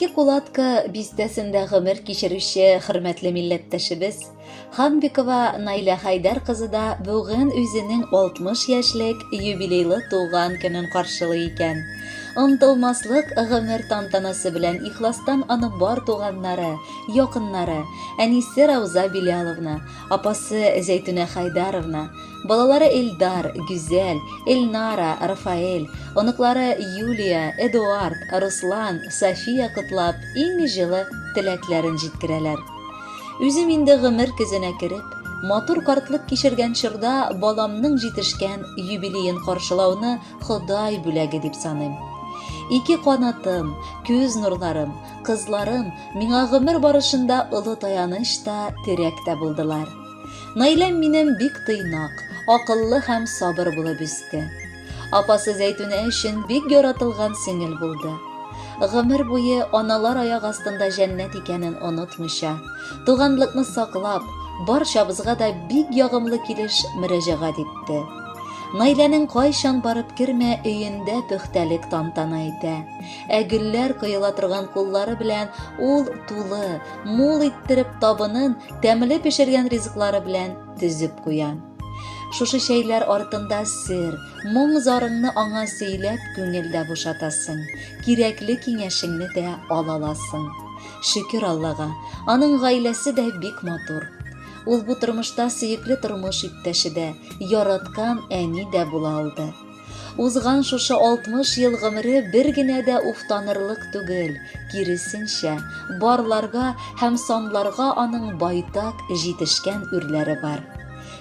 Иске Кулатка бистәсендә гомер кичерүче хөрмәтле милләттәшебез Ханбикова Наилә Хәйдәр кызы да бүген үзенең 60 яшьлек юбилейлы туган көнен каршылый икән. Онытылмаслык гомер тантанасы белән ихластан аны бар туганнары, якыннары, әнисе Рауза Биляловна, апасы Зәйтүнә Хайдаровна, балалары Эльдар, Гүзәл, Эльнара, Рафаэль, оныклары Юлия, Эдуард, Руслан, София котлап, иң җылы теләкләрен җиткерәләр. Үзем инде гомер көзенә кереп, матур картлык кичергән чорда баламның җитешкән юбилеен каршылауны Ходай бүләге дип саныйм. Ике канатым, күз нурларым, кызларым миңа гомер барышында олы таяныч та, терәк тә булдылар. Наиләм минем бик тыйнак, акыллы һәм сабыр булып үсте. Апасы Зәйтүнә өчен бик яратылган сеңел булды. Гомер буе аналар аяк астында җәннәт икәнен онытмыйча, туганлыкны саклап, барчабызга да бик ягымлы килеш мөрәҗәгать итте. Наиләнең кайчан барып кермә өендә пөхтәлек тантана итә. Ә гөлләр коела торган куллары белән ул тулы, мул иттереп табынын тәмле пешергән ризыклары белән төзеп куя. Шушы чәйләр артында сер, моң-зарыңны аңа сөйләп күңел дә бушатасың, кирәкле киңәшеңне дә ала аласың. Шөкер Аллага, аның гаиләсе дә бик матур. Ул бу тормышта сөекле тормыш иптәше дә, яраткан әни дә була алды. Узган шушы 60 ел гомере бер генә дә уфтанырлык түгел, киресенчә, барларга һәм санларга аның байтак җитешкән үрләре бар.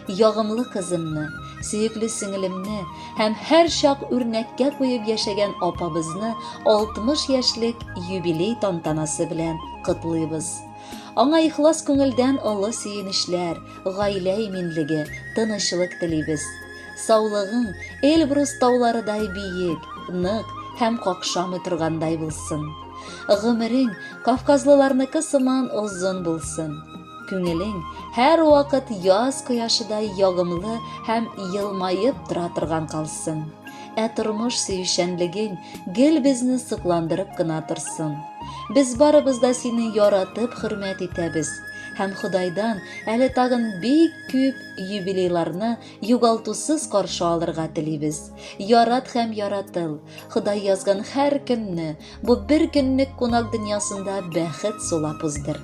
Ягымлы кызымны, сөекле сеңелемне һәм һәрчак үрнәккә куеп яшәгән апабызны 60 яшьлек юбилей тантанасы белән котлыйбыз. Аңа ихлас күңелдән олы сөенечләр, гаилә иминлеге, тынычлык телибез. Саулыгың Эльбрус тауларыдай биек, нык һәм какшамый торгандай булсын. Гомерең кавказлыларныкы сыман озын булсын. Күңелең һәрвакыт яз кояшыдай ягымлы һәм елмаеп тора торган калсын. Ә тормыш сөючәнлегең гел безне сокландырып кына торсын. Без барыбыз да сине яратып хөрмәт итәбез һәм Ходайдан әле тагын бик күп юбилейларны югалтусыз каршы алырга телибез. Ярат һәм яратыл. Ходай язган һәр көнне бу бер көнлек кунак дөньясында бәхет сулап уздыр.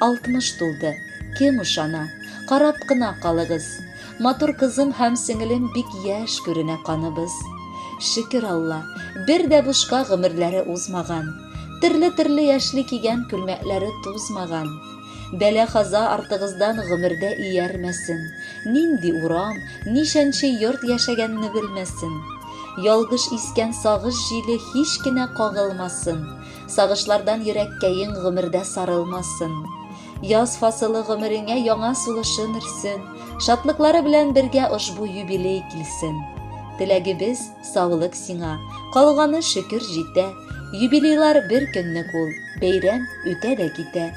60 тулды. Кем ышана? Карап кына калыгыз. Матур кызым һәм сеңелем бик яшь күренә каныбыз. Шөкер Алла, бер дә бушка гомерләре узмаган. Төрле-төрле яшьли кигән күлмәкләре тузмаган. Бәла-каза артыгыздан гомердә иярмәсен. Нинди урам, ничәнче йорт яшәгәнне белмәсен. Ялгыш искән сагыш җиле һич кенә кагылмасын. Сагышлардан йөрәккәең гомердә сарылмасын. Яз фасылы гомереңә яңа сулышын өрсен, шатлыклары белән бергә ошбу юбилей килсен. Теләгебез, саулык сиңа, калганы шөкер җитә. Юбилейлар бер көнлек ул, бәйрәм үтә дә китә.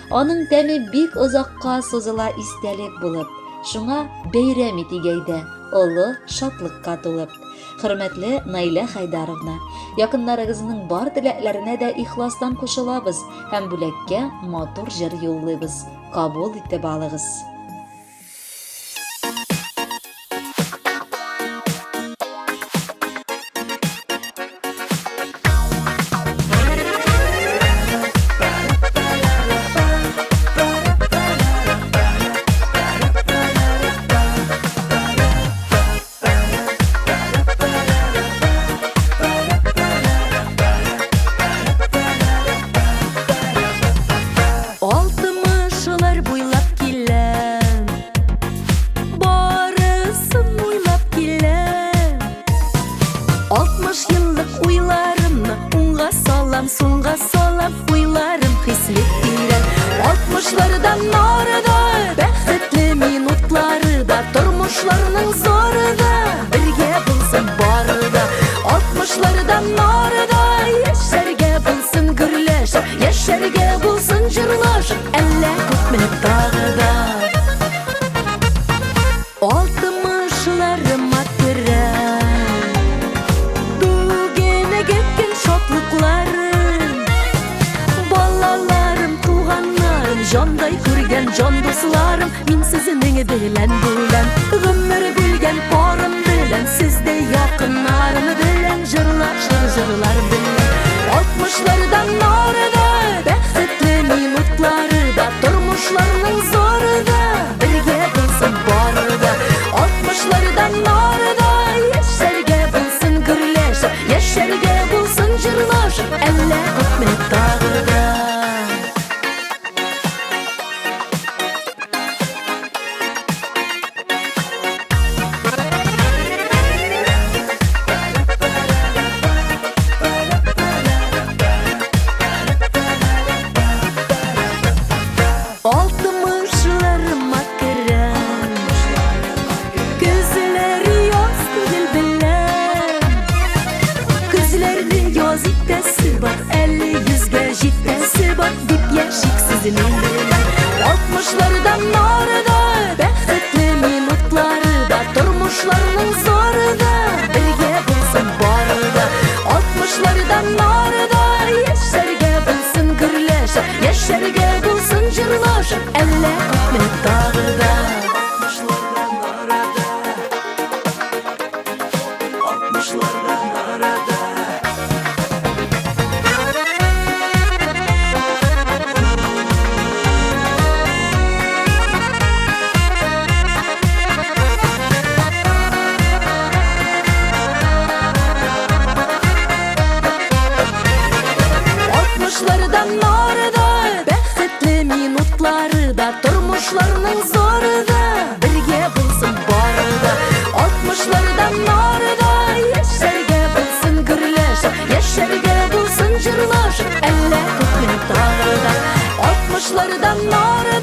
Аның тәме бик озакка сузыла истәлек булып, шуңа бәйрәм итик әйдә, олы шатлыкка тулып. Хөрмәтле Наилә Хайдаровна, якыннарыгызның бар теләкләренә дә ихластан кушылабыз һәм бүләккә матур җыр юллыйбыз. Кабул итеп алыгыз. Алтымышлар буйлап киләм, барысын уйлап киләм. 60 еллык уйларымны уңга салам, сулга салам, уйларым хисле тирән. Алтмышлардан ары да, бәхетле минутлары да, тормышларның зары да, бергә булсын бары да. Алтмышлардан ары да, яшәргә булсын гөрләшеп, яшәргә булсын җырлашып, әллә күпме тагы да. Алтмышларыма керәм, бүгенге көн шатлыкларын. җандай күргән җан дусларым, мин сезнең белән бүләм. Гомер бүлгән парым белән, сездә якыннарым белән җырлашыр җырлар белән. Алтмышлардан ары да, бәхетле минутлары да, тормышларның зары да, бергә булсын бары да. Алтмышлардан ары да, яшәргә булсын гөрләшеп, яшәргә булсын җырлашып, әллә күпме тагы да. Алтмышларыма керәм, Көзләр яз түгел беләм. Көзләрне яз итәсе бар, әле йөзгә җитәсе бар, дип яшик сезнең белән. Алтмышлардан ары да, бәхетле минутлары да, тормышларның зары да, бергә булсын бары да. Алтмышлардан ары да, яшәргә булсын гөрләшеп, яшәргә булсын җырлашып, әллә күпме тагы да. Алтмышлардан арада, алтмышлардан арада. Алтмышлардан ары да, бәхетле минутлары да, тормышларның зары да, бергә булсын бары да. Алтмышлардан ары да, яшәргә булсын гөрләшеп, яшәргә булсын җырлашып, әллә күпме тагы да. Алтмышлардан ары